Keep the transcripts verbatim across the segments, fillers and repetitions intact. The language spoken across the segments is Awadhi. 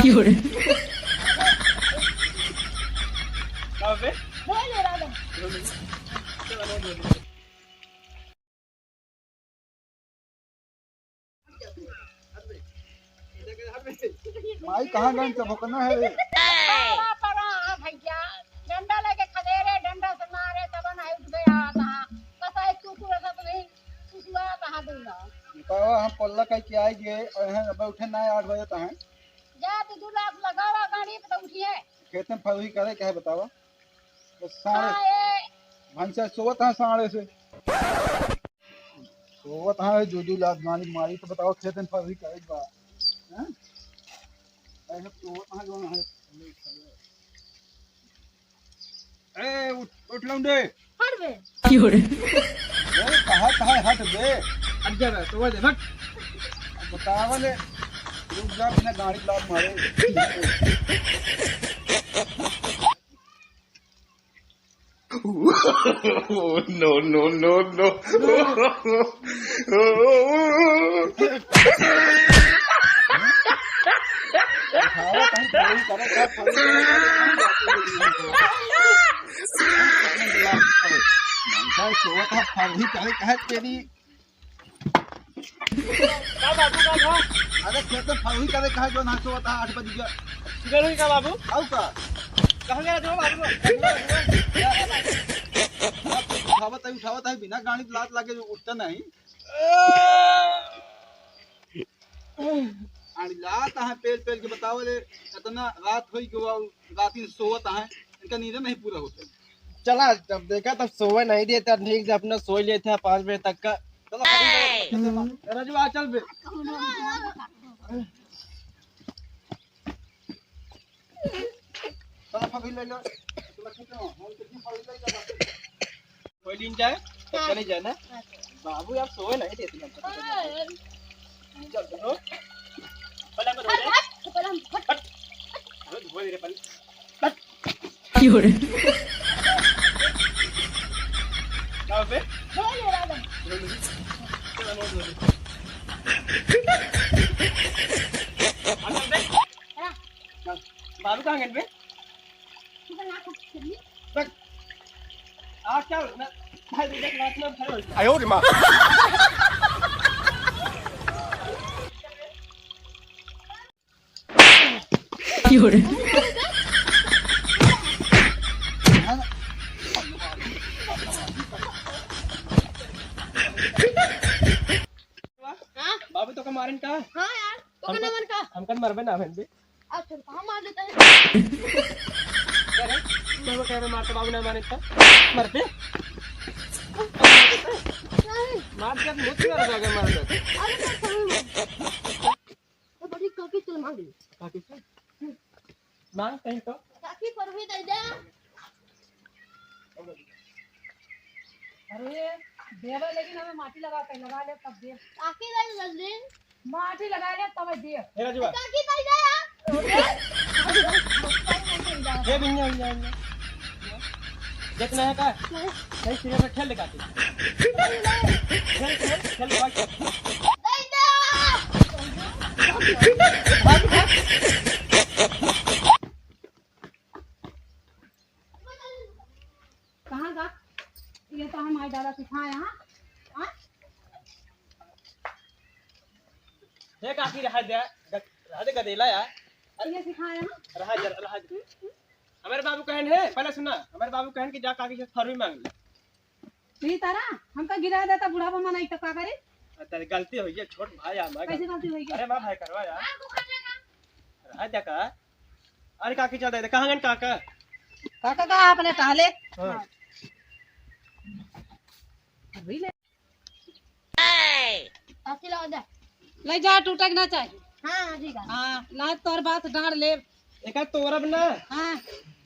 क्यों रे? का बे? माई कहाँ गई? चबकना है रे। परा, परा, हाँ भैया, डंडा लेके खदेरे, डंडा से मारे, तब ना उठ गया था। कसा एक कुकुर ऐसा तो नहीं, कुकुर आया था, हाँ, दूंगा। बतावा, हम पल्ला कह के आए गए और यहाँ अब उठे ना आठ बजे तक हैं। जा, तू दो लाख लगावा गाड़ी पे तो उठिए। खेत में फरुही करे क्या है बतावा? बस साढ़े हाँ, ये भैंसा सोवत है साढ़े से। सोवत है, जो जो लात मारी मारी तो बताओ, खेत में फरुही करे बा। हैं? ऐसे सोवत है, जो है। ए, उठ, उठ लौंडे। हट बे। क्यों रे? ए, कहा, कहा हट बे? हट जा बे, सोवे दे, हट। बतावा ले, रुक जा, बिना गाड़ी लात मारे। Oh, no, no, no, no। उठावा, कहीं चोरी करे, क्या चोरी करे? मनसा सोवत है, फर्जी करे, कहे तेरी। का बाबू, का बा? अरे, खेत में फर्जी करे, कहे जो ना सोवत है, आठ बजे गया। सुबह हुई का बाबू? आऊ का? कहाँ गया था बाबू? उठावत है, उठावत है, बिना गाड़ी लात लागे उठता नहीं। अरे लात है पेल पेल के बताओ ले, इतना रात होई गवा, रात दिन सोवत है, इनका नींद नहीं पूरा होता। चला, जब देखा तब सोवे नहीं देता, ठीक से अपना सोई लेते हैं पाँच बजे तक का। चलो, ए! रजुआ, चल बे। चलो, फबी ले लो। कोई दिन जाए, तो हाँ। चले जाए ना। हाँ। बाबू, आप सोए नहीं देते हमको, तो हाँ। चल, चल, चल। पलंग पर धो दे। हट, हट, पलंग, हट। हट। धो दे रे पलंग। हट। क्यों रे? क्या हो बे? धो ले, राधा। धो ले। चल, हम धो ले। हम धो ले। हाँ। बाबू कहाँ गए बे? बस। आ, क्या हो? ना, भाई, देख, रात में भर हो गया। आयो रे माँ। क्यों रे? हाँ? बाबू तो का मारन का? हाँ यार, तो का हमका, ना मन का? हमका मरबे ना बहन बे। अच्छा, कहाँ मार देता है? अरे, मैं वो कह रहा, मारता बाबू ना मारे था। मरते? नहीं। मार दिया तो मुझसे मार दिया, मार दिया। अरे, मैं समझ में। तो बड़ी काकी चल मांग ले। काकी से? मांग कहीं तो। काकी पर भी दे दे। अरे, देवे लेकिन हमें माटी लगा के, लगा ले तब दे। काकी दे दे जल्दी। माटी लगा ले तब दे। हे राजू बा। काकी दे दे यार। हे बिन्ने, बिन्ने, बिन्ने। देखना है का? नहीं। नहीं, सिरे पे खेल दिखाते। खेल, खेल, खेल, भाग। दे दे। भाग, भाग। कहाँ का? ये तो हम आई दादा सिखाए, हाँ? हाँ? हे काकी, रहा दे, ग-, रहा दे गदेला यार। ये सिखाए, हाँ? रहा दे, रहा दे। हमारे बाबू कहन है, पहले सुना, हमारे बाबू कहन कि जा काकी से फरुई मांग ले। ई तारा, हमका गिरा देता बुढ़ापा मनाई तो का करे? अरे तेरी गलती हुई है, छोट भाई आ, मैं कैसे गलती हुई है? अरे मैं भाई करवा यार। रहा दे का? अरे काकी चल रहे थे, कहाँ गए काका? काका का अपने टहले। हाँ। अभी ले। काकी ला दे। ले जा, टूटे के ना चाहे। हाँ, ठीक है। हाँ, ला तोर बात डांड ले। एका तोरब ना। हाँ।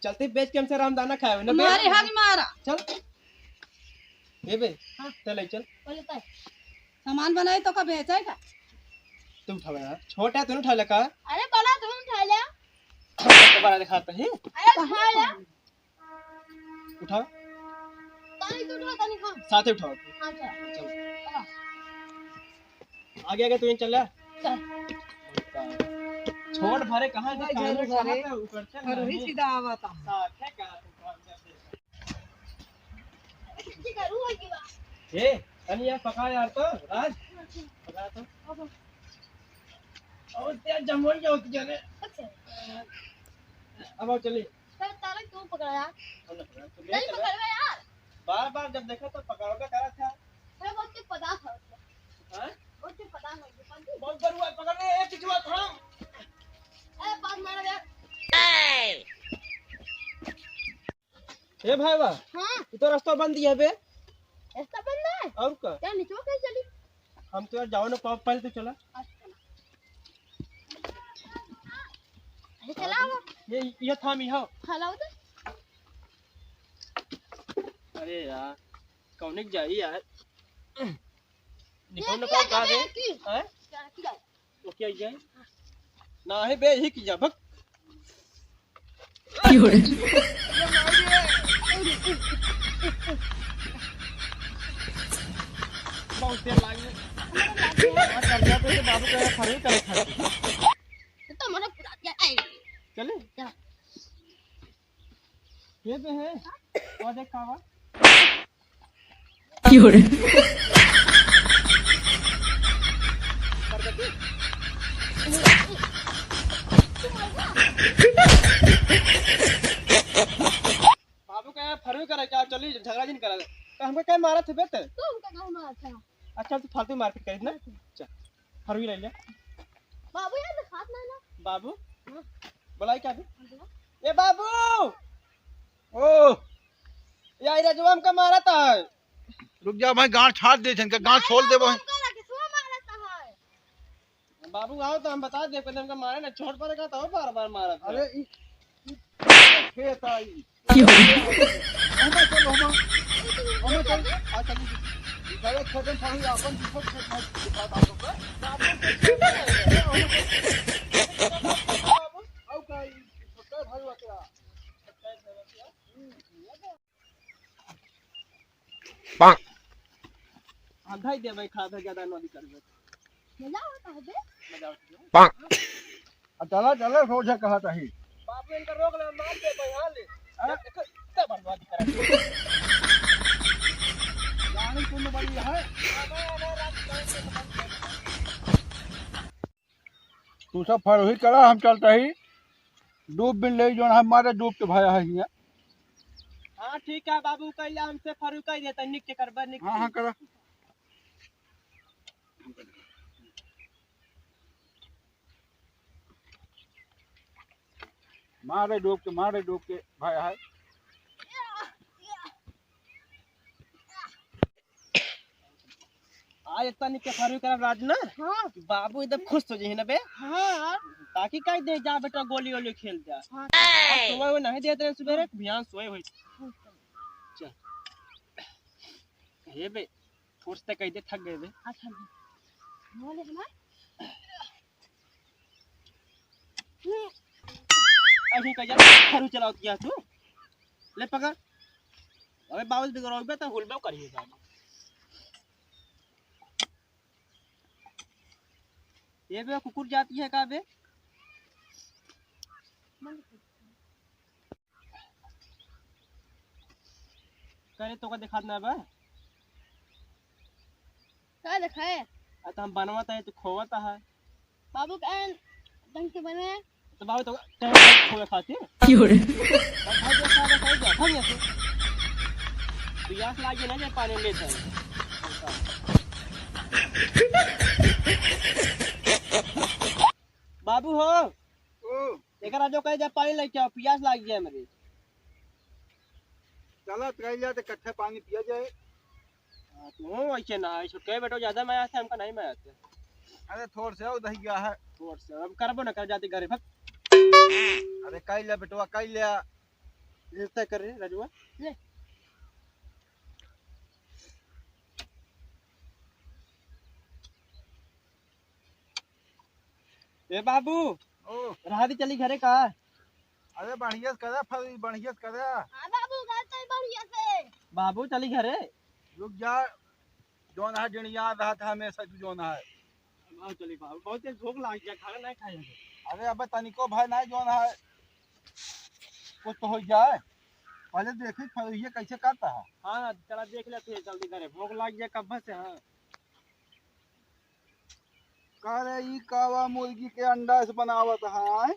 चलते बेच के हमसे रामदाना खाए ना बे। मारे हाथ मारा। चल। ए बे, हाँ। चल, चल। बोले तो। सामान बनाए तो का बेचे का? तू उठावे यार। छोटा तू उठा ले का? अरे बड़ा तू उठा ले। तो बड़ा दिखाता है। अरे उठा ले। उठा। ताई तू उठा, ताई उठा। साथे उठाओ। हाँ, चल। चल। चला। आगे, आगे तू ही चल ले। चल। छोट भरे कहाँ से भाई, कान में झरू भरे। कहाँ से उकरते हैं? और वही सीधा आवता है। साथे का तू कौन सा दे? ए, तनी यार पका यार तो, राज। पका तो। और तेरा जमोई क्या होती जाने? अच्छा। अब आओ चलिए। सर, तारा क्यों पकड़ा यार? हम ना पकड़ा, तो ले नहीं चला। पकड़वे यार। बार बार जब देखा तो पकड़वे करा था। सर, बहुत कुछ पता था उसको। हाँ? बहुत कुछ पता था उसको। बहुत बरुआ पकड़ ले, एक चुचुआ था। ए, पास मारा यार। ए भाई वाह। हाँ। ये तो रास्ता बंद ही है बे। रास्ता बंद है? और का? क्या नीचे कैसे चली? हम तो यार जाओ ना, पाप पहले तो चला। अच्छा, चला। ये चला वो। ये, ये थाम, ये हो। हाँ, लाओ तो। अरे यार, कौन एक जाई यार? निकल ये ना क्या पाओ कहाँ जावे गए? की? हैं? क्या, क्या? तो क्या जाए? ना है बे, यही की जा, भग। क्यों रे? बहुत देर लाग गई। और चल गया तो ये बाबू का फरवरी करे खातिर। तो मना पूरा क्या? चले? क्या? ये तो है। और देख का बा। क्यों रे? बाबू का यार फरवरी करे क्या? चली झगड़ा जिन करा। तो हमको क्या मारा थे बे ते? तू हमका काहे मारा था? अच्छा, तू फालतू मारपीट करी ना। चल, फरवरी ले ले। बाबू यार, दिखात ना ना। बाबू? हाँ। बुलाई क्या अभी? हाँ, बुला। ए बाबू! ओ! यार, रजवा हमका मारा था। रुक जा भाई, गांड छाट दे, इनका गांड छोड़ दे भाई। हमका लगे, सुआ मारा था है। बाबू आओ तो हम बता दे, पहले हमका मारे ना, छोड़ पड़ेगा तो बार बार मारा था। अरे, ई, ई खेत आई। क्यों? ओमा चल, ओमा। ओमा चल। आ, चल। ई सारे खेतन फाड़ी, आपन दूसर खेत में दिखा दा तो। बाबू, आउ का, ई छोटा भाई बा तेरा। आधा ही देबै, खाधा ज्यादा नदी करबै। मजा आवत है बे। मजा आवत है। आ, चला, चला, सोझा कहा ताही। बाप रे, इनका रोक ले, मार दे भाई, हाँ ले। अरे। इतना बर्बादी करा। गाड़ी सुन बड़ी है। तू सब फरवरी करा, हम चलता ही डूब बिन ले, जोन है मारे डूब के भाया है हियाँ। हाँ, ठीक है बाबू, कइला हमसे फरवरी कइ देता, निक के करबा, निक हाँ, के। हाँ, करा। मारे डूब के, मारे डूब के भाया है। आज इतना निक के फरवरी करब राज ना, हाँ। बाबू एकदम खुश हो जाई ना बे। हाँ यार। ताकि कह दे, "जा बेटा, गोली वोली खेल जा।" हाँ। आज सोए हुए नहीं देते हैं सुबेरे, बिहान सोए हुए। चल। हे बे, force ते कह दे, थक गए बे। अच्छा बे। बोले हमार। अभी कह जा, फरवरी चलावत गया तू। ले पकड़। अबे बाबू बिगड़ो बे तो हुलबो करिए बाबू। ये बे कुकुर जाती है का बे? करे तो का दिखात ना बा? का दिखाए? आ तो हम बनवत है, तू खोवत है। बाबू का ढंग से बने। तो बाबू तो कहे खोवे खातिर। क्यों रे? भाग जा, भाग जा, भाग जा, भाग जा तू। पियास लागे ना जे पानी लेत है। बाबू हो। ओ। एकरा जो कहे जा पानी लेके आओ, पियास लाग गया मेरे। चला, पिया जाए तो कट्ठा पानी पिया जाए। हाँ, तू हो वैसे ना है, छोटके बेटो ज्यादा माया से हमका नहीं माया से। अरे थोड़ से और दही गया है। थोड़ से, अब करबो ना कर जाते घरे भग। अरे काई ले बेटवा, काई ले। रिश्ता कर रे रजुआ। ले। ए बाबू, ओ। राह दी चली घरे का? अरे बढ़िया से करा, फल बढ़िया से करा। हाँ बाबू, घर तो बढ़िया से। बाबू चली घरे। रुक जा, जौन है जनिया रहा था हमेशा तू जौन है। बाबू चली बाबू, बहुत तेज भूख लाग गया, खाना नहीं खाया। अरे अबे तनिको भय नाहीं, जौन है कुछ तो होइ जाए। पहले देखी फरुइया कैसे करता है। हाँ, चला देख लेते हैं जल्दी घरे, भूख लाग गया कब से। हाँ। का रे, ई कावा मुर्गी के अंडा से बनावत है?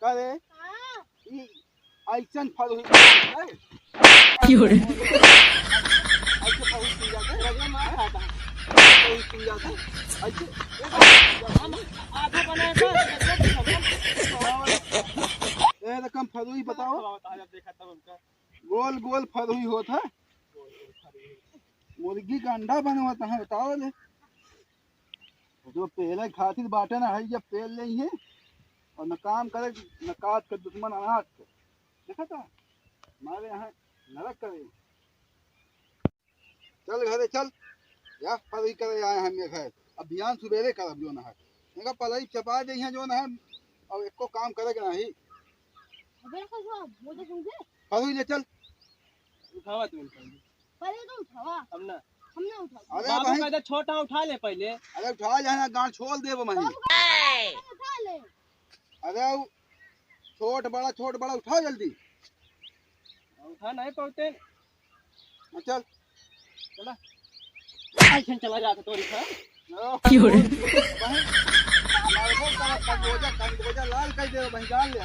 का रे? हाँ। ई अइसन फरुई है? क्यों रे? अइसे फरुई पी जाते हैं। लगे मार खाता है। फरुई पी जाते हैं। अइसे। हम आधा बनाए थे, ए, रकम फरुई बताओ। बताओ, जब देखा तब हमका। गोल गोल फरुई होत है। मुर्गी का अंडा बनवत है, बताओ ले। जो पेले खातिर बाटे ना है, जब पेल लेइहैं और न काम करे, न काज के, दुश्मन अनाज के। देखा था? हमारे यहाँ नरक करे। चल घरे चल, या फरुई करे आए हैं मेरे घर। अब बिहान सुबेरे करब जौन है। देखा पलई चपा देइहैं जौन है, और एको काम करे के नहीं। अबे रखो जो, मुझे समझे? फरुई ले चल। उठावा तुम पहले। पहले तो उठावा। हम ना। हम ना उठावा। अरे बाबू भाई। कहते छोटा उठा ले पहले। अरे उठा जाए ना, गांड छोल देबो मही। बाबू कहते उठा ले। अरे उ छोट बड़ा, छोट बड़ा उठाओ जल्दी। उठा नहीं पाते। हाँ, चल। चला। ऐसे चला जाता तोरी था। क्यों रे? भाई, मारबो का कनगोजा, कनगोजा लाल कर दे भाई, जान ले।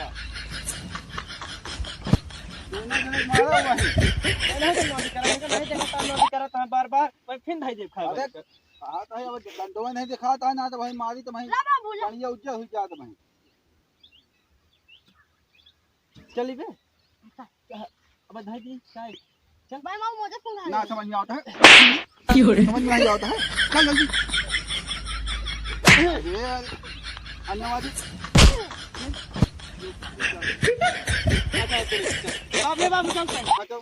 दोनों जने मारो भाई। नहीं तो नौकरी करा, नहीं तो नहीं देखा था नौकरी करा था बार बार, मैं फिर भाई जेब खा अरे, भाई। कहा था अब डंडवा नहीं दिखाता है ना तो भाई मारी तो भाई ला बाबू, ला। बढ़िया उज्जर हुई जात भाई। चली बे। अब धाई दी, चाय। चल। भाई, मामू, मुझे सुना ना दे। समझ में आता है। क्यों रे? समझ में नहीं आता है। चल जल्दी। अरे, अन्नवादी। अच्छा, चल, चल। बाबू, बाबू, चल, चल। हाँ, चल।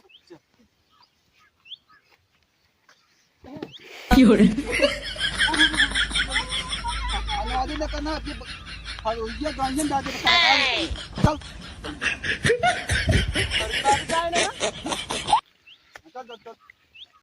क्यों रे? अनादि न करना, ये ब-, हर ये गांजन डाल के बता, चल।